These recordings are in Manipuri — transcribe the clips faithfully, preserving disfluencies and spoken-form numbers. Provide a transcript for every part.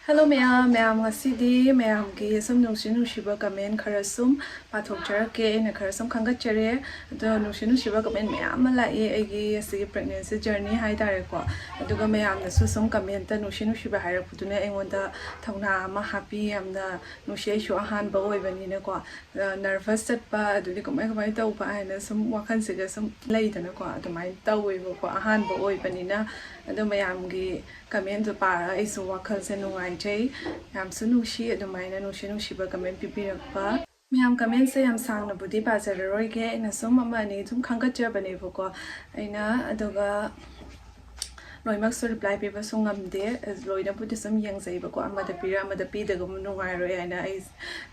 Hello ꯃꯌꯥꯝ, ꯃꯌꯥꯝ ꯉꯁꯤꯗꯤ ꯃꯌꯥꯝꯒꯤ ꯁꯨꯝ ꯅꯨꯡꯁꯤ ꯅꯨꯡꯁꯤꯕ comment ꯈꯔ ꯁꯨꯝ ꯄꯥꯊꯣꯛꯆꯔꯛꯀꯦ꯫ ꯑꯩꯅ ꯈꯔ ꯁꯨꯝ ꯈꯟꯒꯠꯆꯔꯦ꯫ ꯑꯗꯣ ꯅꯨꯡꯁꯤ ꯅꯨꯡꯁꯤꯕ comment ꯃꯌꯥꯝ ꯑꯃ ꯂꯥꯛꯑꯦ ꯑꯩꯒꯤ ꯑꯁꯤꯒꯤ pregnancy journey ꯍꯥꯏꯇꯥꯔꯦꯀꯣ꯫ ꯑꯗꯨꯒ ꯃꯌꯥꯝꯅꯁꯨ ꯁꯨꯝ commentꯇ ꯅꯨꯡꯁꯤ ꯅꯨꯡꯁꯤꯕ ꯍꯥꯏꯔꯛꯄꯗꯨꯅ ꯑꯩꯉꯣꯟꯗ ꯊꯧꯅꯥ ꯑꯃ ꯍꯥꯞꯄꯤ꯫ ꯌꯥꯝꯅ ꯅꯨꯡꯁꯤ, ꯑꯩꯁꯨ ꯑꯍꯥꯟꯕ ꯑꯣꯏꯕꯅꯤꯅꯀꯣ꯫ Nervous ꯆꯠꯄ, ꯑꯗꯨꯗꯤ ꯀꯃꯥꯏ ꯀꯃꯥꯏ ꯇꯧꯕ ꯍꯥꯏꯅ ꯁꯨꯝ ꯋꯥꯈꯜꯁꯤꯒ ꯁꯨꯝ ꯂꯩꯗꯅꯀꯣ, ꯑꯗꯨꯃꯥꯏꯅ ꯇꯧꯋꯦꯕꯀꯣ ꯑꯍꯥꯟꯕ ꯑꯣꯏꯕꯅꯤꯅ꯫ ꯑꯗꯣ ꯃꯌꯥꯝꯒꯤ commentꯗꯣ ꯄꯥꯔꯒ ꯑꯩꯁꯨ ꯋꯥꯈꯜꯁꯦ ꯅꯨꯡꯉꯥꯏꯖꯩ꯫ ꯌꯥꯝꯁꯨ ꯅꯨꯡꯁꯤ ꯑꯗꯨꯃꯥꯏꯅ ꯅꯨꯡꯁꯤ ꯅꯨꯡꯁꯤꯕ comment ꯄꯤꯕꯤꯔꯛꯄ꯫ ꯃꯌꯥꯝ commentꯁꯦ ꯌꯥꯝ ꯁꯥꯡꯅꯕꯨꯗꯤ ꯄꯥꯖꯔꯔꯣꯏꯒꯦ, ꯑꯩꯅ ꯁꯨꯝ ꯑꯃ ꯑꯅꯤ ꯑꯗꯨꯝ ꯈꯟꯒꯠꯆꯕꯅꯦꯕꯀꯣ꯫ ꯑꯩꯅ ꯑꯗꯨꯒ ꯂꯣꯏꯅꯃꯛꯁꯨ reply ꯄꯤꯕꯁꯨ ꯉꯝꯗꯦ꯫ ꯂꯣꯏꯅꯕꯨꯗꯤ ꯁꯨꯝ ꯌꯦꯡꯖꯩꯕꯀꯣ, ꯑꯃꯗ ꯄꯤꯔ ꯑꯃꯗ ꯄꯤꯗꯒ ꯑꯃꯨꯛ ꯅꯨꯡꯉꯥꯏꯔꯣꯏ ꯍꯥꯏꯅ ꯑꯩ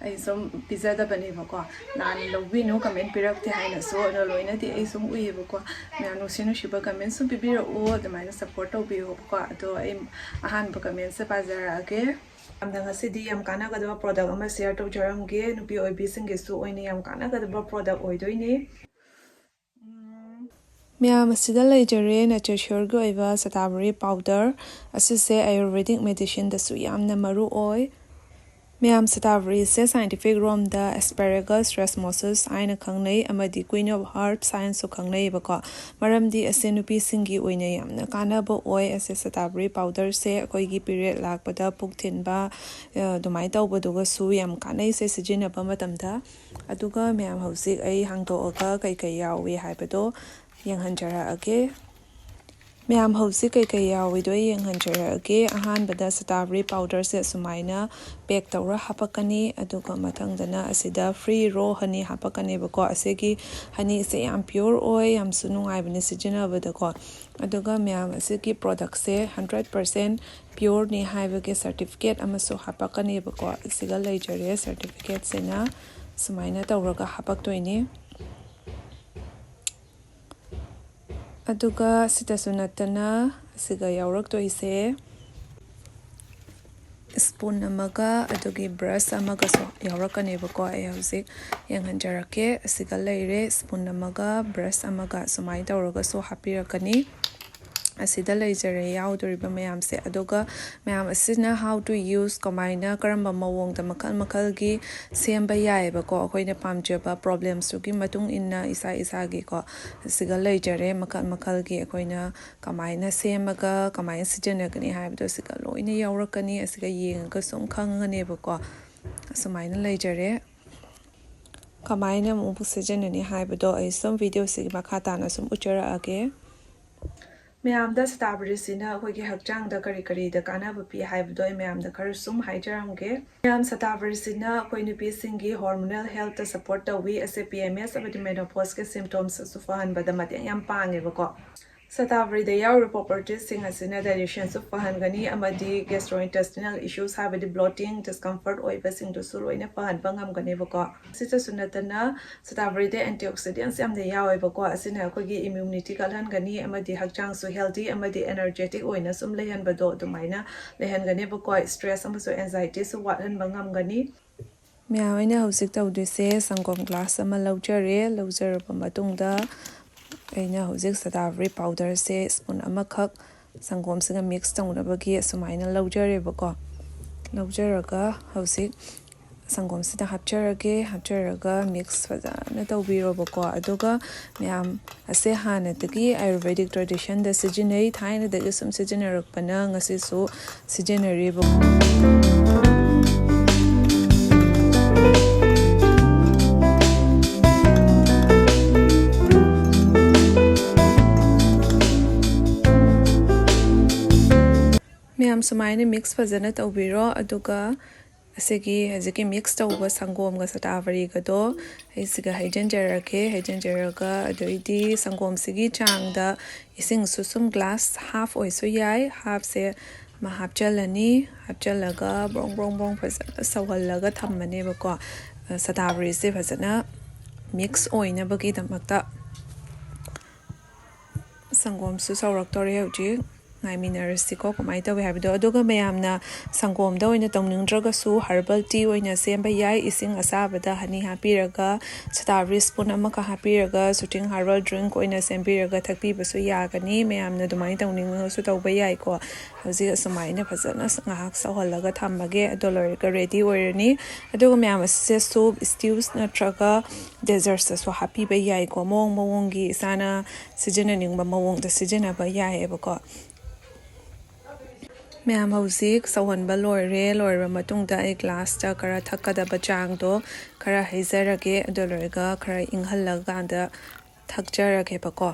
ꯑꯩ ꯁꯨꯝ ꯄꯤꯖꯗꯕꯅꯦꯕꯀꯣ꯫ ꯂꯥꯟꯅ ꯂꯧꯕꯤꯅꯨ comment ꯄꯤꯔꯛꯇꯦ ꯍꯥꯏꯅꯁꯨ, ꯑꯗꯣ ꯂꯣꯏꯅꯗꯤ ꯑꯩ ꯁꯨꯝ ꯎꯏꯌꯦꯕꯀꯣ꯫ ꯃꯌꯥꯝ ꯅꯨꯡꯁꯤ ꯅꯨꯡꯁꯤꯕ comment ꯁꯨꯝ ꯄꯤꯕꯤꯔꯛꯎ, ꯑꯗꯨꯃꯥꯏꯅ support ꯇꯧꯕꯤꯌꯨꯕꯀꯣ꯫ ꯑꯗꯣ ꯑꯩ ꯑꯍꯥꯟꯕ commentꯁꯦ ꯄꯥꯖꯔꯛꯑꯒꯦ꯫ ꯃꯌꯥꯝꯗ ꯉꯁꯤꯗꯤ ꯌꯥꯝ ꯀꯥꯟꯅꯒꯗꯕ product ꯑꯃ share ꯇꯧꯖꯔꯝꯒꯦ꯫ ꯅꯨꯄꯤ ꯑꯣꯏꯕꯤꯁꯤꯡꯒꯤꯁꯨ ꯑꯣꯏꯅ ꯌꯥꯝ ꯀꯥꯟꯅꯒꯗꯕ product ꯑꯣꯏꯗꯣꯏꯅꯦ꯫ ꯎꯝ, ꯃꯌꯥꯝ ꯑꯁꯤꯗ ꯂꯩꯖꯔꯦ nature's ꯌꯣꯔꯒꯤ ꯑꯣꯏꯕ ꯁꯇꯥꯕꯔꯤ powder꯫ ꯑꯁꯤꯁꯦ Ayurvedic medicineꯗꯁꯨ ꯌꯥꯝꯅ ꯃꯔꯨ ꯑꯣꯏ꯫ ꯃꯌꯥꯝ ꯁꯇꯥꯕꯔꯤꯁꯦ scientific ꯔꯣꯝꯗ Asparagus rasmosus ꯍꯥꯏꯅ ꯈꯪꯅꯩ ꯑꯃꯗꯤ Queen of Herbs ꯍꯥꯏꯅꯁꯨ ꯈꯪꯅꯩꯌꯦꯕꯀꯣ꯫ ꯃꯔꯝꯗꯤ ꯑꯁꯦ ꯅꯨꯄꯤꯁꯤꯡꯒꯤ ꯑꯣꯏꯅ ꯌꯥꯝꯅ ꯀꯥꯟꯅꯕ ꯑꯣꯏ꯫ ꯑꯁꯦ ꯁꯇꯥꯕꯔꯤ powderꯁꯦ ꯑꯩꯈꯣꯏꯒꯤ period ꯂꯥꯛꯄꯗ, ꯄꯨꯛ ꯊꯤꯟꯕ, ꯑ, ꯑꯗꯨꯃꯥꯏꯅ ꯇꯧꯕꯗꯨꯒꯁꯨ ꯌꯥꯝ ꯀꯥꯟꯅꯩꯁꯦ ꯁꯤꯖꯤꯟꯅꯕ ꯃꯇꯝꯗ꯫ ꯑꯗꯨꯒ ꯃꯌꯥꯝ ꯍꯧꯖꯤꯛ ꯑꯩ ꯍꯥꯡꯗꯣꯛꯑꯒ ꯀꯩꯀꯩ ꯌꯥꯎꯏ ꯍꯥꯏꯕꯗꯣ ꯌꯦꯡꯍꯟꯖꯔꯛꯑꯒꯦ꯫ ꯃꯌꯥꯝ ꯍꯧꯖꯤꯛ ꯀꯩꯀꯩ ꯌꯥꯎꯏꯗꯣ ꯑꯩ ꯌꯦꯡꯍꯟꯖꯔꯛꯑꯒꯦ꯫ ꯑꯍꯥꯟꯕꯗ ꯁꯇꯥꯕꯔꯤ powderꯁꯦ ꯑꯁꯨꯃꯥꯏꯅ pack ꯇꯧꯔ ꯍꯥꯄꯛꯀꯅꯤ꯫ ꯑꯗꯨꯒ ꯃꯊꯪꯗꯅ ꯑꯁꯤꯗ free raw honey ꯍꯥꯄꯛꯀꯅꯦꯕꯀꯣ꯫ ꯑꯁꯤꯒꯤ honeyꯁꯦ ꯌꯥꯝ pure ꯑꯣꯏ, ꯌꯥꯝꯁꯨ ꯅꯨꯡꯉꯥꯏꯕꯅꯦ ꯁꯤꯖꯤꯟꯅꯕꯗꯀꯣ꯫ ꯑꯗꯨꯒ ꯃꯌꯥꯝ ꯑꯁꯤꯒꯤ productꯁꯦ hundred percent pureꯅꯤ ꯍꯥꯏꯕꯒꯤ certificate ꯑꯃꯁꯨ ꯍꯥꯄꯛꯀꯅꯦꯕꯀꯣ꯫ ꯑꯁꯤꯒ ꯂꯩꯖꯔꯦ certificateꯁꯤꯅ꯫ ꯁꯨꯃꯥꯏꯅ ꯇꯧꯔꯒ ꯍꯥꯄꯛꯇꯣꯏꯅꯤ꯫ ꯑꯗꯨꯒ ꯁꯤꯗꯁꯨ ꯅꯠꯇꯅ ꯑꯁꯤꯒ ꯌꯥꯎꯔꯛꯇꯣꯏꯁꯦ spoon ꯑꯃꯒ ꯑꯗꯨꯒꯤ brush ꯑꯃꯒꯁꯨ ꯌꯥꯎꯔꯛꯀꯅꯦꯕꯀꯣ꯫ ꯑꯩ ꯍꯧꯖꯤꯛ ꯌꯦꯡꯍꯟꯖꯔꯛꯀꯦ꯫ ꯑꯁꯤꯒ ꯂꯩꯔꯦ, spoon ꯑꯃꯒ brush ꯑꯃꯒ ꯁꯨꯃꯥꯏꯅ ꯇꯧꯔꯒꯁꯨ ꯍꯥꯞꯄꯤꯔꯛꯀꯅꯤ꯫ ꯑꯁꯤꯗ ꯂꯩꯖꯔꯦ ꯌꯥꯎꯗꯣꯔꯤꯕ ꯃꯌꯥꯝꯁꯦ꯫ ꯑꯗꯨꯒ ꯃꯌꯥꯝ ꯑꯁꯤꯅ how to use, ꯀꯃꯥꯏꯅ, ꯀꯔꯝꯕ ꯃꯑꯣꯡꯗ ꯃꯈꯜ ꯃꯈꯜꯒꯤ ꯁꯦꯝꯕ ꯌꯥꯏꯑꯕꯀꯣ, ꯑꯩꯈꯣꯏꯅ ꯄꯥꯝꯖꯕ problemꯁꯇꯨꯒꯤ ꯃꯇꯨꯡ ꯏꯟꯅ ꯏꯁꯥ ꯏꯁꯥꯒꯤꯀꯣ, ꯑꯁꯤꯒ ꯂꯩꯖꯔꯦ ꯃꯈꯜ ꯃꯈꯜꯒꯤ ꯑꯩꯈꯣꯏꯅ ꯀꯃꯥꯏꯅ ꯁꯦꯝꯃꯒ ꯀꯃꯥꯏꯅ ꯁꯤꯖꯤꯟꯅꯒꯅꯤ ꯍꯥꯏꯕꯗꯣ ꯑꯁꯤꯒ ꯂꯣꯏꯅ ꯌꯥꯎꯔꯛꯀꯅꯤ꯫ ꯑꯁꯤꯒ ꯌꯦꯡꯉꯒ ꯁꯨꯝ ꯈꯪꯉꯅꯦꯕꯀꯣ꯫ ꯑꯁꯨꯃꯥꯏꯅ ꯂꯩꯖꯔꯦ꯫ ꯀꯃꯥꯏꯅ ꯑꯃꯨꯛ ꯁꯤꯖꯤꯟꯅꯅꯤ ꯍꯥꯏꯕꯗꯣ ꯑꯩ ꯁꯨꯝ videoꯁꯤꯒꯤ ꯃꯈꯥ ꯇꯥꯅ ꯁꯨꯝ ꯎꯠꯆꯔꯛꯑꯒꯦ꯫ ꯃꯌꯥꯝꯗ ꯁꯇꯥꯕꯔꯤꯁꯤꯅ ꯑꯩꯈꯣꯏꯒꯤ ꯍꯛꯆꯥꯡꯗ ꯀꯔꯤ ꯀꯔꯤꯗ ꯀꯥꯟꯅꯕ ꯄꯤ ꯍꯥꯏꯕꯗꯣ ꯑꯩ ꯃꯌꯥꯝꯗ ꯈꯔ ꯁꯨꯝ ꯍꯥꯏꯖꯔꯝꯒꯦ꯫ ꯃꯌꯥꯝ, ꯁꯇꯥꯕꯔꯤꯁꯤꯅ ꯑꯩꯈꯣꯏ ꯅꯨꯄꯤꯁꯤꯡꯒꯤ hormonal healthꯇ support ꯇꯧꯏ꯫ ꯑꯁꯦ PMS ꯑꯃꯗꯤ menopauseꯀꯤ symptomsꯁꯨ ꯐꯍꯟꯕꯗ ꯃꯇꯦꯡ ꯌꯥꯝ ꯄꯥꯡꯉꯦꯕꯀꯣ꯫ ꯁꯇꯥꯕꯔꯤꯗ ꯌꯥꯎꯔꯤꯕ propertiesꯁꯤꯡ ꯑꯁꯤꯅ digestionꯁꯨ ꯐꯍꯟꯒꯅꯤ ꯑꯃꯗꯤ gastrointestinal issues, ꯍꯥꯏꯕꯗꯤ bloating, discomfort ꯑꯣꯏꯕꯁꯤꯡꯗꯨꯁꯨ ꯂꯣꯏꯅ ꯐꯍꯟꯕ ꯉꯝꯒꯅꯦꯕꯀꯣ꯫ ꯑꯁꯤꯇꯁꯨ ꯅꯠꯇꯅ ꯁꯇꯥꯕꯔꯤꯗ antioxidants ꯌꯥꯝꯅ ꯌꯥꯎꯋꯦꯕꯀꯣ꯫ ꯑꯁꯤꯅ ꯑꯩꯈꯣꯏꯒꯤ immunity ꯀꯜꯍꯟꯒꯅꯤ ꯑꯃꯗꯤ ꯍꯛꯆꯥꯡꯁꯨ healthy ꯑꯃꯗꯤ energetic ꯑꯣꯏꯅ ꯁꯨꯝ ꯂꯩꯍꯟꯕꯗꯣ ꯑꯗꯨꯃꯥꯏꯅ ꯂꯩꯍꯟꯒꯅꯦꯕꯀꯣ꯫ Stress ꯑꯃꯁꯨꯡ anxietyꯁꯨ ꯋꯥꯠꯍꯟꯕ ꯉꯝꯒꯅꯤ꯫ ꯃꯌꯥꯝ, ꯑꯩꯅ ꯍꯧꯖꯤꯛ ꯇꯧꯗꯣꯏꯁꯦ ꯁꯪꯒꯣꯝ glass ꯑꯃ ꯂꯧꯖꯔꯦ꯫ ꯂꯧꯖꯔꯕ ꯃꯇꯨꯡꯗ ꯑꯩꯅ ꯍꯧꯖꯤꯛ ꯁꯇꯥꯕꯔꯤ powderꯁꯦ spoon ꯑꯃꯈꯛ ꯁꯪꯒꯣꯝꯁꯤꯒ mix ꯇꯧꯅꯕꯒꯤ ꯑꯁꯨꯃꯥꯏꯅ ꯂꯧꯖꯔꯦꯕꯀꯣ꯫ ꯂꯧꯖꯔꯒ ꯍꯧꯖꯤꯛ ꯁꯪꯒꯣꯝꯁꯤꯗ ꯍꯥꯞꯆꯔꯒꯦ꯫ ꯍꯥꯞꯆꯔꯒ mix ꯐꯖꯅ ꯇꯧꯕꯤꯔꯣꯕꯀꯣ꯫ ꯑꯗꯨꯒ ꯃꯌꯥꯝ, ꯑꯁꯦ ꯍꯥꯟꯅꯗꯒꯤ Ayurvedic traditionꯗ ꯁꯤꯖꯤꯟꯅꯩ, ꯊꯥꯏꯅꯗꯒꯤ ꯁꯨꯝ ꯁꯤꯖꯤꯟꯅꯔꯛꯄꯅ ꯉꯁꯤꯁꯨ ꯁꯤꯖꯤꯟꯅꯔꯤꯕ꯫ ꯃꯌꯥꯝ, ꯁꯨꯃꯥꯏꯅ mix ꯐꯖꯅ ꯇꯧꯕꯤꯔꯣ꯫ ꯑꯗꯨꯒ ꯑꯁꯤꯒꯤ ꯍꯧꯖꯤꯛꯀꯤ mix ꯇꯧꯕ ꯁꯪꯒꯣꯝꯒ ꯁꯇꯥꯕꯔꯤꯒꯗꯣ ꯑꯩꯁꯤꯒ ꯍꯩꯖꯤꯟꯖꯔꯒꯦ꯫ ꯍꯩꯖꯤꯟꯖꯔꯒ ꯑꯗꯩꯗꯤ ꯁꯪꯒꯣꯝꯁꯤꯒꯤ ꯆꯥꯡꯗ ꯏꯁꯤꯡꯁꯨ ꯁꯨꯝ glass half ꯑꯣꯏꯁꯨ ꯌꯥꯏ, halfꯁꯦ ꯑꯃ ꯍꯥꯞꯆꯜꯂꯅꯤ꯫ ꯍꯥꯞꯆꯜꯂꯒ ꯕ꯭ꯔꯣꯡ ꯕ꯭ꯔꯣꯡ ꯕ꯭ꯔꯣꯡ ꯐꯖꯅ ꯁꯧꯍꯜꯂꯒ ꯊꯝꯃꯅꯦꯕꯀꯣ꯫ ꯁꯇꯥꯕꯔꯤꯁꯦ ꯐꯖꯅ mix ꯑꯣꯏꯅꯕꯒꯤꯗꯃꯛꯇ꯫ ꯁꯪꯒꯣꯝꯁꯨ ꯁꯧꯔꯛꯇꯧꯔꯦ ꯍꯧꯖꯤꯛ꯫ ꯉꯥꯏꯃꯤꯟꯅꯔꯁꯤꯀꯣ, ꯀꯃꯥꯏꯅ ꯇꯧꯋꯤ ꯍꯥꯏꯕꯗꯣ꯫ ꯑꯗꯨꯒ ꯃꯌꯥꯝꯅ ꯁꯪꯒꯣꯝꯗ ꯑꯣꯏꯅ ꯇꯧꯅꯤꯡꯗ꯭ꯔꯒꯁꯨ herbal tea ꯑꯣꯏꯅ ꯁꯦꯝꯕ ꯌꯥꯏ꯫ ꯏꯁꯤꯡ ꯑꯁꯥꯕꯗ honey ꯍꯥꯞꯄꯤꯔꯒ, ꯁꯇꯥꯕ꯭ꯔꯤ spoon ꯑꯃꯈꯛ ꯍꯥꯞꯄꯤꯔꯒ, soothing herbal drink ꯑꯣꯏꯅ ꯁꯦꯝꯕꯤꯔꯒ ꯊꯛꯄꯤꯕꯁꯨ ꯌꯥꯒꯅꯤ꯫ ꯃꯌꯥꯝꯅ ꯑꯗꯨꯃꯥꯏꯅ ꯇꯧꯅꯤꯡꯉꯒꯁꯨ ꯇꯧꯕ ꯌꯥꯏꯀꯣ꯫ ꯍꯧꯖꯤꯛ ꯑꯁꯨꯃꯥꯏꯅ ꯐꯖꯅ ꯉꯥꯏꯍꯥꯛ ꯁꯧꯍꯜꯂꯒ ꯊꯝꯃꯒꯦ꯫ ꯑꯗꯣ ꯂꯣꯏꯔꯒ ready ꯑꯣꯏꯔꯅꯤ꯫ ꯑꯗꯨꯒ ꯃꯌꯥꯝ ꯑꯁꯤꯁꯦ soup, stews ꯅꯠꯇ꯭ꯔꯒ dessertsꯇꯁꯨ ꯍꯥꯞꯄꯤꯕ ꯌꯥꯏꯀꯣ꯫ ꯃꯑꯣꯡ ꯃꯑꯣꯡꯒꯤ ꯏꯁꯥꯅ ꯁꯤꯖꯤꯟꯅꯅꯤꯡꯕ ꯃꯑꯣꯡꯗ ꯁꯤꯖꯤꯟꯅꯕ ꯌꯥꯏꯌꯦꯕꯀꯣ꯫ ꯃꯌꯥꯝ ꯍꯧꯖꯤꯛ ꯁꯧꯍꯟꯕ ꯂꯣꯏꯔꯦ꯫ ꯂꯣꯏꯔꯕ ꯃꯇꯨꯡꯗ ꯑꯩ glassꯇ ꯈꯔ ꯊꯛꯀꯗꯕ ꯆꯥꯡꯗꯣ ꯈꯔ ꯍꯩꯖꯔꯒꯦ꯫ ꯑꯗꯨ ꯂꯣꯏꯔꯒ ꯈꯔ ꯏꯪꯍꯜꯂꯀꯥꯟꯗ ꯊꯛꯆꯔꯒꯦꯕꯀꯣ꯫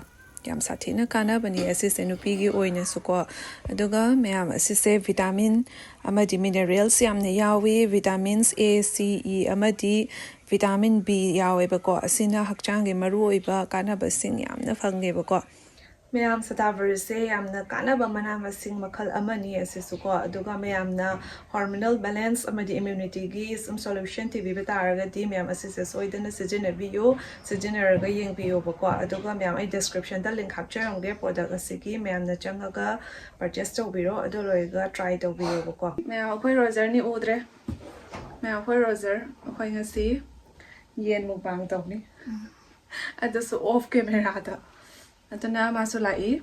ꯌꯥꯝ ꯁꯥꯊꯤꯅ ꯀꯥꯟꯅꯕꯅꯤ ꯑꯁꯤꯁꯦ ꯅꯨꯄꯤꯒꯤ ꯑꯣꯏꯅꯁꯨꯀꯣ꯫ ꯑꯗꯨꯒ ꯃꯌꯥꯝ ꯑꯁꯤꯁꯦ vitamin ꯑꯃꯗꯤ minerals ꯌꯥꯝꯅ ꯌꯥꯎꯏ꯫ Vitamins A, C, E ꯑꯃꯗꯤ vitamin B ꯌꯥꯎꯋꯦꯕꯀꯣ꯫ ꯑꯁꯤꯅ ꯍꯛꯆꯥꯡꯒꯤ ꯃꯔꯨꯑꯣꯏꯕ ꯀꯥꯟꯅꯕꯁꯤꯡ ꯌꯥꯝꯅ ꯐꯪꯉꯦꯕꯀꯣ꯫ ꯃꯌꯥꯝ, ꯁꯇꯥꯕꯔꯤꯁꯦ ꯌꯥꯝꯅ ꯀꯥꯟꯅꯕ ꯃꯅꯥ ꯃꯁꯤꯡ ꯃꯈꯜ ꯑꯃꯅꯤ ꯑꯁꯤꯁꯨꯀꯣ꯫ ꯑꯗꯨꯒ ꯃꯌꯥꯝꯅ hormonal balance ꯑꯃꯗꯤ immunityꯒꯤ ꯁꯨꯝ solution ꯊꯤꯕꯤꯕ ꯇꯥꯔꯒꯗꯤ ꯃꯌꯥꯝ ꯑꯁꯤꯁꯦ ꯁꯣꯏꯗꯅ ꯁꯤꯖꯤꯟꯅꯕꯤꯌꯨ, ꯁꯤꯖꯤꯟꯅꯔꯒ ꯌꯦꯡꯕꯤꯌꯨꯕꯀꯣ꯫ ꯑꯗꯨꯒ ꯃꯌꯥꯝ, ꯑꯩ descriptionꯗ link ꯍꯥꯞꯆꯔꯝꯒꯦ product ꯑꯁꯤꯒꯤ, ꯃꯌꯥꯝꯅ ꯆꯪꯉꯒ purchase ꯇꯧꯕꯤꯔꯣ꯫ ꯑꯗꯨ ꯂꯣꯏꯔꯒ try ꯇꯧꯕꯤꯌꯨꯕꯀꯣ꯫ ꯃꯌꯥꯝ, ꯑꯩꯈꯣꯏ ꯔꯣꯖꯔꯅꯤ ꯎꯗ꯭ꯔꯦ꯫ ꯃꯌꯥꯝ, ꯑꯩꯈꯣꯏ ꯔꯣꯖꯔ, ꯑꯩꯈꯣꯏ ꯉꯁꯤ ꯌꯦꯟ mukbang ꯇꯧꯅꯤ꯫ ꯑꯗꯨꯁꯨ off cameraꯗ꯫ ꯑꯗꯨꯅ ꯃꯥꯁꯨ ꯂꯥꯛꯏ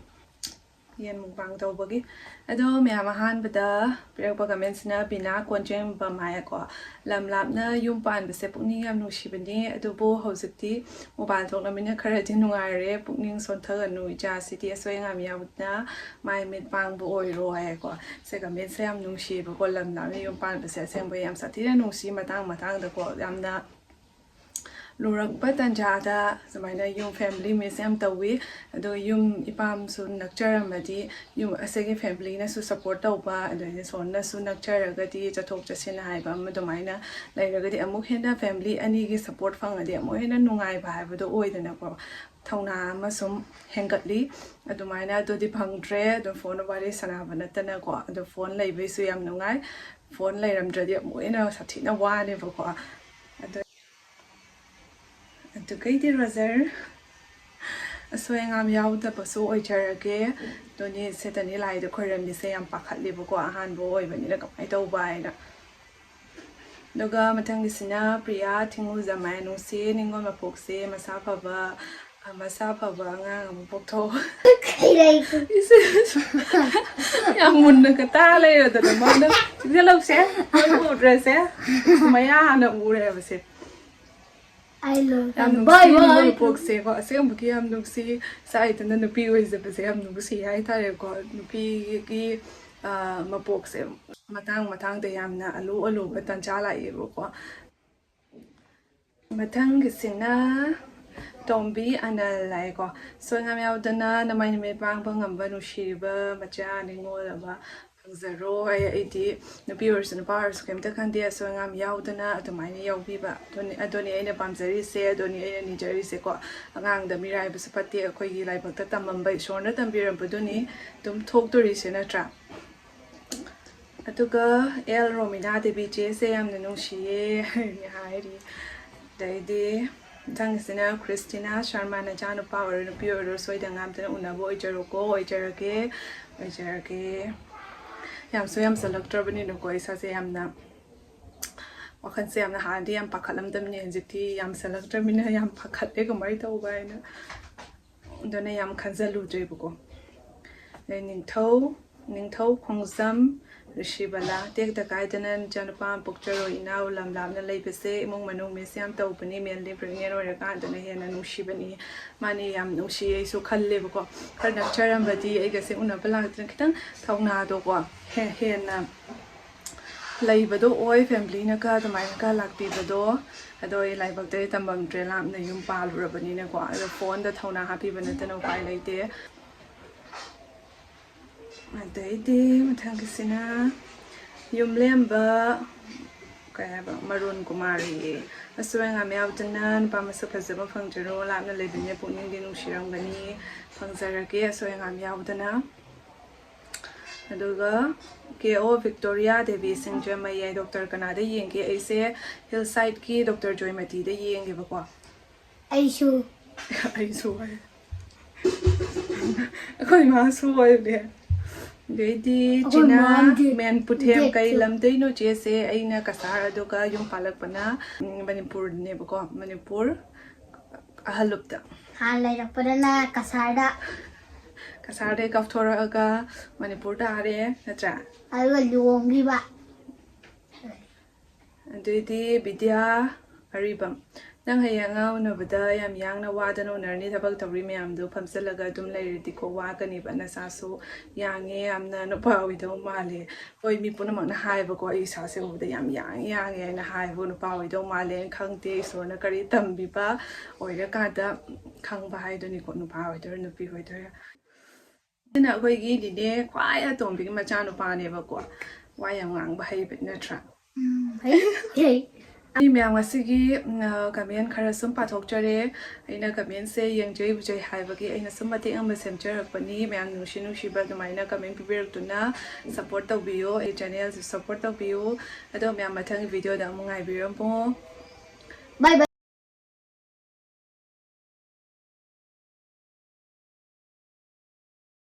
ꯌꯦꯟ mukbang ꯇꯧꯕꯒꯤ꯫ ꯑꯗꯣ ꯃꯌꯥꯝ, ꯑꯍꯥꯟꯕꯗ ꯄꯤꯔꯛꯄ commentꯁꯤꯅ ꯕꯤꯅꯥ ꯀꯣꯟꯖꯦꯡꯕꯝ ꯍꯥꯏꯌꯦꯀꯣ꯫ "ꯂꯝ ꯂꯥꯞꯅ ꯌꯨꯝ ꯄꯥꯟꯕꯁꯦ ꯄꯨꯛꯅꯤꯡ ꯌꯥꯝ ꯅꯨꯡꯁꯤꯕꯅꯤ, ꯑꯗꯨꯕꯨ ꯍꯧꯖꯤꯛꯇꯤ ꯃꯣꯕꯥꯏꯜ ꯊꯣꯛꯂꯕꯅꯤꯅ ꯈꯔꯗꯤ ꯅꯨꯡꯉꯥꯏꯔꯦ꯫ ꯄꯨꯛꯅꯤꯡ ꯁꯣꯟꯊꯒꯅꯨ ꯏꯆꯥ, ꯁꯤꯗꯤ ꯑꯁꯣꯏ ꯑꯉꯥꯝ ꯌꯥꯎꯗꯅ ꯃꯥꯏ ꯃꯤꯠ ꯄꯥꯡꯕ ꯑꯣꯏꯔꯣ" ꯍꯥꯏꯌꯦꯀꯣ꯫ ꯁꯦ, commentꯁꯦ ꯌꯥꯝ ꯅꯨꯡꯁꯤꯌꯦꯕꯀꯣ꯫ ꯂꯝ ꯂꯥꯞꯅ ꯌꯨꯝ ꯄꯥꯟꯕꯁꯦ ꯑꯁꯦꯡꯕ ꯌꯥꯝ ꯁꯥꯊꯤꯅ ꯅꯨꯡꯁꯤ꯫ ꯃꯇꯥꯡ ꯃꯇꯥꯡꯗꯀꯣ ꯌꯥꯝꯅ ꯂꯨꯔꯛꯄ ꯇꯟꯖꯥꯗ ꯁꯨꯃꯥꯏꯅ ꯌꯨꯝ family miss ꯌꯥꯝ ꯇꯧꯋꯤ꯫ ꯑꯗꯣ ꯌꯨꯝ ꯏꯄꯥꯝꯁꯨ ꯅꯛꯆꯔꯝꯃꯗꯤ, ꯌꯨꯝ ꯑꯁꯤꯒꯤ familyꯅꯁꯨ support ꯇꯧꯕ, ꯑꯗꯩꯗꯤ ꯁꯣꯝꯅꯁꯨ ꯅꯛꯆꯔꯒꯗꯤ ꯆꯠꯊꯣꯛ ꯆꯠꯁꯤꯟ ꯍꯥꯏꯕ ꯑꯃ ꯑꯗꯨꯃꯥꯏꯅ ꯂꯩꯔꯒꯗꯤ ꯑꯃꯨꯛ ꯍꯦꯟꯅ family ꯑꯅꯤꯒꯤ support ꯐꯪꯉꯗꯤ ꯑꯃꯨꯛ ꯍꯦꯟꯅ ꯅꯨꯡꯉꯥꯏꯕ ꯍꯥꯏꯕꯗꯣ ꯑꯣꯏꯗꯅꯀꯣ꯫ ꯊꯧꯅꯥ ꯑꯃ ꯁꯨꯝ ꯍꯦꯟꯒꯠꯂꯤ꯫ ꯑꯗꯨꯃꯥꯏꯅ ꯑꯗꯨꯗꯤ ꯐꯪꯗ꯭ꯔꯦ꯫ ꯑꯗꯣ phone ꯋꯥꯔꯤ ꯁꯥꯟꯅꯕ ꯅꯠꯇꯅꯀꯣ꯫ ꯑꯗꯣ phone ꯂꯩꯕꯩꯁꯨ ꯌꯥꯝ ꯅꯨꯡꯉꯥꯏ꯫ Phone ꯂꯩꯔꯝꯗ꯭ꯔꯗꯤ ꯑꯃꯨꯛ ꯍꯦꯟꯅ ꯁꯥꯊꯤꯅ ꯋꯥꯅꯦꯕꯀꯣ꯫ ꯑꯗꯣ ꯑꯗꯨꯒꯩꯗꯤ ꯔꯣꯖꯔ, ꯑꯁꯣꯏ ꯑꯉꯥꯝ ꯌꯥꯎꯗꯕꯁꯨ ꯑꯣꯏꯖꯔꯒꯦ꯫ ꯑꯗꯨꯅꯤ ꯁꯦꯇꯅꯤ ꯂꯥꯏꯗ ꯈꯣꯏꯔꯝꯃꯤꯁꯦ, ꯌꯥꯝ ꯄꯥꯈꯠꯂꯦꯕꯀꯣ, ꯑꯍꯥꯟꯕ ꯑꯣꯏꯕꯅꯤꯅ ꯀꯃꯥꯏꯅ ꯇꯧꯕ ꯍꯥꯏꯅ꯫ ꯑꯗꯨꯒ ꯃꯊꯪꯒꯤꯁꯤꯅ ꯄ꯭ꯔꯤꯌꯥ ꯊꯤꯡꯉꯨꯖꯝ ꯍꯥꯏ, ꯅꯨꯡꯁꯤ ꯅꯤꯡꯉꯣꯜ ꯃꯄꯣꯛꯁꯦ, ꯃꯁꯥ ꯐꯕ, ꯃꯁꯥ ꯐꯕ ꯑꯉꯥꯡ ꯑꯃ ꯄꯣꯛꯊꯣꯛ꯫ ꯏꯁ, ꯌꯥꯝ ꯃꯨꯟꯅꯒ ꯇꯥ ꯂꯩꯔꯗꯅ ꯃꯥꯅ꯫ ꯆꯤꯛꯁꯜꯂꯧꯁꯦ, ꯃꯣꯏ ꯎꯗ꯭ꯔꯁꯦ꯫ ꯃꯌꯥ ꯍꯥꯟꯅ ꯎꯔꯦꯕꯁꯦ꯫ ꯑꯩ ꯂꯣꯏ ꯌꯥꯝ ꯕꯥꯏ ꯅꯨꯡꯁꯤ ꯕꯥꯏ ꯄꯣꯛꯁꯦꯀꯣ, ꯑꯁꯦꯡꯕꯒꯤ ꯌꯥꯝ ꯅꯨꯡꯁꯤ꯫ ꯆꯥꯛꯏꯗꯨꯅ ꯅꯨꯄꯤ ꯑꯣꯏꯖꯕꯁꯦ ꯌꯥꯝ ꯅꯨꯡꯁꯤ ꯍꯥꯏꯇꯥꯔꯦꯀꯣ꯫ ꯅꯨꯄꯤꯒꯤ ꯃꯄꯣꯛꯁꯦ ꯃꯇꯥꯡ ꯃꯇꯥꯡꯗ ꯌꯥꯝꯅ ꯑꯂꯨ ꯑꯂꯨꯕ ꯇꯟꯖꯥ ꯂꯥꯛꯑꯦꯕꯀꯣ꯫ ꯃꯊꯪꯒꯤꯁꯤꯅ ꯇꯣꯝꯕꯤ ꯑꯅꯜ ꯍꯥꯏꯀꯣ꯫ ꯑꯁꯣꯏ ꯑꯉꯥꯝ ꯌꯥꯎꯗꯅ ꯅꯃꯥꯏ ꯅꯨꯃꯤꯠ ꯄꯥꯡꯕ ꯉꯝꯕ ꯅꯨꯡꯁꯤꯔꯤꯕ ꯃꯆꯥ ꯅꯤꯉꯣꯜ ꯑꯃ ꯐꯪꯖꯔꯣ꯫ ꯑꯩ ꯑꯩꯗꯤ ꯅꯨꯄꯤ ꯑꯣꯏꯔꯁꯨ ꯅꯨꯄꯥ ꯑꯣꯏꯔꯁꯨ ꯀꯩꯝꯇ ꯈꯟꯗꯦ, ꯑꯁꯣꯏ ꯑꯉꯥꯝ ꯌꯥꯎꯗꯅ ꯑꯗꯨꯃꯥꯏꯅ ꯌꯥꯎꯕꯤꯕ꯫ ꯑꯗꯨꯅꯤ, ꯑꯗꯨꯅꯤ ꯑꯩꯅ ꯄꯥꯝꯖꯔꯤꯁꯦ, ꯑꯗꯨꯅꯤ ꯑꯩꯅ ꯅꯤꯖꯔꯤꯁꯦꯀꯣ꯫ ꯑꯉꯥꯡꯗ ꯃꯤꯔꯥꯏꯕꯁꯨ ꯐꯠꯇꯦ, ꯑꯩꯈꯣꯏꯒꯤ ꯂꯥꯏꯕꯛꯇ ꯇꯝꯃꯝꯕ, ꯏꯁꯣꯔꯅ ꯇꯝꯕꯤꯔꯝꯕꯗꯨꯅꯤ ꯑꯗꯨꯝ ꯊꯣꯛꯇꯣꯔꯤꯁꯦ, ꯅꯠꯇ꯭ꯔꯥ? ꯑꯗꯨꯒ ꯑꯦꯜ ꯔꯣꯃꯤꯅꯥ ꯗꯦꯕꯤ ꯆꯦꯁꯦ ꯌꯥꯝꯅ ꯅꯨꯡꯁꯤꯌꯦ ꯍꯥꯏꯔꯤ꯫ ꯑꯗꯩꯗꯤ ꯃꯊꯪꯁꯤꯅ ꯈ꯭ꯔꯤꯁꯇꯤꯅꯥ ꯁꯔꯃ, ꯅꯆꯥꯅꯨꯄꯥ ꯑꯣꯏꯔꯣ ꯅꯨꯄꯤ ꯑꯣꯏꯔꯣ ꯁꯣꯏꯗ ꯉꯥꯝꯗꯅ ꯎꯅꯕ ꯑꯣꯏꯖꯔꯣꯀꯣ, ꯑꯣꯏꯖꯔꯒꯦ, ꯑꯣꯏꯖꯔꯒꯦ꯫ ꯌꯥꯝꯁꯨ ꯌꯥꯝꯁꯜꯂꯛꯇ꯭ꯔꯕꯅꯤꯅꯀꯣ, ꯏꯁꯥꯁꯦ ꯌꯥꯝꯅ, ꯋꯥꯈꯜꯁꯦ ꯌꯥꯝꯅ, ꯍꯥꯟꯅꯗꯤ ꯌꯥꯝ ꯄꯥꯈꯠꯂꯝꯗꯕꯅꯤ, ꯍꯧꯖꯤꯛꯇꯤ ꯌꯥꯝꯁꯜꯂꯛꯇ꯭ꯔꯕꯅꯤꯅ ꯌꯥꯝ ꯄꯥꯈꯠꯂꯦ ꯀꯃꯥꯏꯅ ꯇꯧꯕ ꯍꯥꯏꯅ꯫ ꯑꯗꯨꯅ ꯌꯥꯝ ꯈꯟꯖꯜꯂꯨꯗ꯭ꯔꯦꯕꯀꯣ꯫ ꯑꯗꯩ ꯅꯤꯡꯊꯧ, ꯅꯤꯡꯊꯧ ꯈꯣꯡꯖꯝ ꯔꯤꯁꯤꯕꯂꯥ, ꯇꯦꯛꯇ ꯀꯥꯏꯗꯅ ꯅꯆꯥꯅꯨꯄꯥ ꯑꯃ ꯄꯣꯛꯆꯔꯣ ꯏꯅꯥꯎ, ꯂꯝ ꯂꯥꯞꯅ ꯂꯩꯕꯁꯦ ꯏꯃꯨꯡ ꯃꯅꯨꯡ ꯃꯤꯁ ꯌꯥꯝ ꯇꯧꯕꯅꯤ, ꯃꯦꯟꯂꯤ ꯄ꯭ꯔꯦꯒꯅꯦꯟ ꯑꯣꯏꯔꯀꯥꯟꯗꯅ ꯍꯦꯟꯅ ꯅꯨꯡꯁꯤꯕꯅꯤ꯫ ꯃꯥꯅꯤ ꯌꯥꯝ ꯅꯨꯡꯁꯤ, ꯑꯩꯁꯨ ꯈꯜꯂꯦꯕꯀꯣ꯫ ꯈꯔ ꯅꯛꯆꯔꯝꯕꯗꯤ ꯑꯩꯒꯁꯦ ꯎꯅꯕ ꯂꯥꯛꯇꯅ ꯈꯤꯇꯪ ꯊꯧꯅꯥꯗꯣꯀꯣ ꯍꯦ-, ꯍꯦꯟꯅ ꯂꯩꯕꯗꯣ ꯑꯣꯏ, ꯐꯦꯃꯤꯂꯤꯅꯒ ꯑꯗꯨꯃꯥꯏꯅꯒ ꯂꯥꯛꯄꯤꯕꯗꯣ꯫ ꯑꯗꯣ ꯑꯩ ꯂꯥꯏꯕꯛꯇꯗꯤ ꯇꯝꯐꯝꯗ꯭ꯔꯦ, ꯂꯥꯞꯅ ꯌꯨꯝ ꯄꯥꯜꯂꯨꯔꯕꯅꯤꯅꯀꯣ꯫ ꯑꯗꯣ ꯐꯣꯟꯗ ꯊꯧꯅꯥ ꯍꯥꯞꯄꯤꯕ ꯅꯠꯇꯅ ꯎꯄꯥꯏ ꯂꯩꯇꯦ꯫ ꯑꯗꯩꯗꯤ ꯃꯊꯪꯒꯤꯁꯤꯅ ꯌꯨꯝꯂꯦꯝꯕ, ꯀꯩ ꯍꯥꯏꯕ, ꯃꯔꯨꯟ ꯀꯨꯃꯥꯔꯤ꯫ ꯑꯁꯣꯏ ꯑꯉꯥꯝ ꯌꯥꯎꯗꯅ ꯅꯨꯄꯥ ꯃꯁꯛ ꯐꯖꯕ ꯐꯪꯖꯔꯣ, ꯂꯥꯞꯅ ꯂꯩꯕꯅꯤꯅ ꯄꯨꯛꯅꯤꯡꯗꯤ ꯅꯨꯡꯁꯤꯔꯝꯒꯅꯤ, ꯐꯪꯖꯔꯒꯦ ꯑꯁꯣꯏ ꯑꯉꯥꯝ ꯌꯥꯎꯗꯅ꯫ ꯑꯗꯨꯒ ꯀꯦ ꯑꯣ ꯕꯤꯛꯇꯣꯔꯤꯌꯥ ꯗꯦꯕꯤ ꯁꯤꯡꯖꯃꯩ ꯍꯥꯏ, ꯗꯣꯛꯇꯔ ꯀꯅꯥꯗ ꯌꯦꯡꯒꯦ? ꯑꯩꯁꯦ ꯍꯤꯜ ꯁꯥꯏꯠꯀꯤ ꯗꯣꯛꯇꯔ ꯖꯣꯏꯃꯇꯤꯗ ꯌꯦꯡꯉꯦꯕꯀꯣ꯫ ꯑꯩꯁꯨ ꯑꯩꯁꯨ ꯍꯥꯏ꯫ ꯑꯩꯈꯣꯏ ꯏꯃꯥꯁꯨ ꯑꯣꯏꯕꯅꯦ꯫ ꯑꯗꯩꯗꯤ ꯑꯩꯈꯣꯏ ꯆꯤꯅꯥ ꯃꯥꯗꯤ ꯃꯦꯟ ꯄꯨꯊꯦꯝ ꯀꯩ ꯗꯦꯠꯁꯨ꯫ ꯂꯝꯗꯩꯅꯣ ꯆꯦꯁꯦ? ꯑꯩꯅ ꯀꯁꯥꯔ, ꯑꯗꯨꯒ ꯌꯨꯝ ꯄꯥꯜꯂꯛꯄꯅ ꯎꯝ, ꯃꯅꯤꯄꯨꯔꯅꯦꯕꯀꯣ, ꯃꯅꯤꯄꯨꯔ ꯑꯍꯜꯂꯨꯞꯇ꯫ ꯍꯥꯟꯅ ꯂꯩꯔꯛꯄꯗꯅ ꯀꯁꯥꯔꯗ꯫ ꯀꯁꯥꯔꯗꯩ ꯀꯥꯞꯊꯣꯔꯛꯑꯒ ꯃꯅꯤꯄꯨꯔ ꯇꯥꯔꯦ, ꯅꯠꯇ꯭ꯔꯥ? ꯑꯗꯨꯒ ꯂꯨꯍꯣꯡꯈꯤꯕ꯫ ꯑꯗꯨꯏꯗꯤ ꯕꯤꯗ꯭ꯌꯥ ꯑꯔꯤꯕꯝ, ꯅꯪ ꯍꯌꯦꯡ ꯑꯉꯥꯡ ꯎꯅꯕꯗ ꯌꯥꯝ ꯌꯥꯡꯅ ꯋꯥꯗꯅ ꯎꯅꯔꯅꯤ꯫ ꯊꯕꯛ ꯇꯧꯔꯤ ꯃꯌꯥꯝꯗꯣ ꯐꯝꯖꯜꯂꯒ ꯑꯗꯨꯝ ꯂꯩꯔꯗꯤꯀꯣ, ꯋꯥꯒꯅꯤꯕ꯫ ꯅꯁꯥꯁꯨ ꯌꯥꯡꯉꯦ ꯌꯥꯝꯅ, ꯅꯨꯄꯥ ꯑꯣꯏꯗꯧ ꯃꯥꯜꯂꯦ꯫ ꯍꯣꯏ, ꯃꯤ ꯄꯨꯝꯅꯃꯛꯅ ꯍꯥꯏꯕꯀꯣ, ꯑꯩ ꯏꯁꯥꯁꯦ ꯎꯕꯗ ꯌꯥꯝ ꯌꯥꯡꯉꯦ ꯌꯥꯡꯉꯦ ꯍꯥꯏꯅ ꯍꯥꯏꯕ, ꯅꯨꯄꯥ ꯑꯣꯏꯗꯧ ꯃꯥꯜꯂꯦꯅ ꯈꯪꯗꯦ꯫ ꯏꯁꯣꯔꯅ ꯀꯔꯤ ꯇꯝꯕꯤꯕ ꯑꯣꯏꯔꯀꯥꯟꯗ ꯈꯪꯕ ꯍꯥꯏꯗꯨꯅꯤꯀꯣ, ꯅꯨꯄꯥ ꯑꯣꯏꯗꯣꯏꯔꯥ ꯅꯨꯄꯤ ꯑꯣꯏꯗꯣꯏꯔꯥ꯫ ꯁꯤꯅ ꯑꯩꯈꯣꯏꯒꯤ ꯅꯤꯅꯦ ꯈ꯭ꯋꯥꯏ ꯑꯇꯣꯝꯕꯤꯒꯤ ꯃꯆꯥꯅꯨꯄꯥꯅꯦꯕꯀꯣ꯫ ꯋꯥ ꯌꯥꯝ ꯉꯥꯡꯕ ꯍꯩꯕ ꯅꯠꯇ꯭ꯔꯥ? ꯎꯝ, ꯍꯩ, ꯍꯩ꯫ ꯑꯩ ꯃꯌꯥꯝ ꯉꯁꯤꯒꯤ ꯎꯝ, ꯑ, ꯀꯃꯦꯟ ꯈꯔ ꯁꯨꯝ ꯄꯥꯊꯣꯛꯆꯔꯦ꯫ ꯑꯩꯅ ꯀꯃꯦꯟꯁꯦ ꯌꯦꯡꯖꯩ ꯎꯖꯩ ꯍꯥꯏꯕꯒꯤ ꯑꯩꯅ ꯁꯨꯝ ꯃꯇꯦꯛ ꯑꯃ ꯁꯦꯝꯖꯔꯛꯄꯅꯤ꯫ ꯃꯌꯥꯝ ꯅꯨꯡꯁꯤ ꯅꯨꯡꯁꯤꯕ ꯑꯗꯨꯃꯥꯏꯅ ꯀꯃꯦꯟ ꯄꯤꯕꯤꯔꯛꯇꯨꯅ ꯁꯞꯄꯣꯔꯠ ꯇꯧꯕꯤꯌꯨ, ꯑꯩ ꯆꯦꯅꯦꯜꯁꯨ ꯁꯞꯄꯣꯔꯠ ꯇꯧꯕꯤꯌꯨ꯫ ꯑꯗꯣ ꯃꯌꯥꯝ ꯃꯊꯪꯒꯤ ꯚꯤꯗꯤꯑꯣꯗ ꯑꯃꯨꯛ ꯉꯥꯏꯕꯤꯔꯝꯃꯣ꯫ ꯕꯥꯏ ꯕꯥꯏ꯫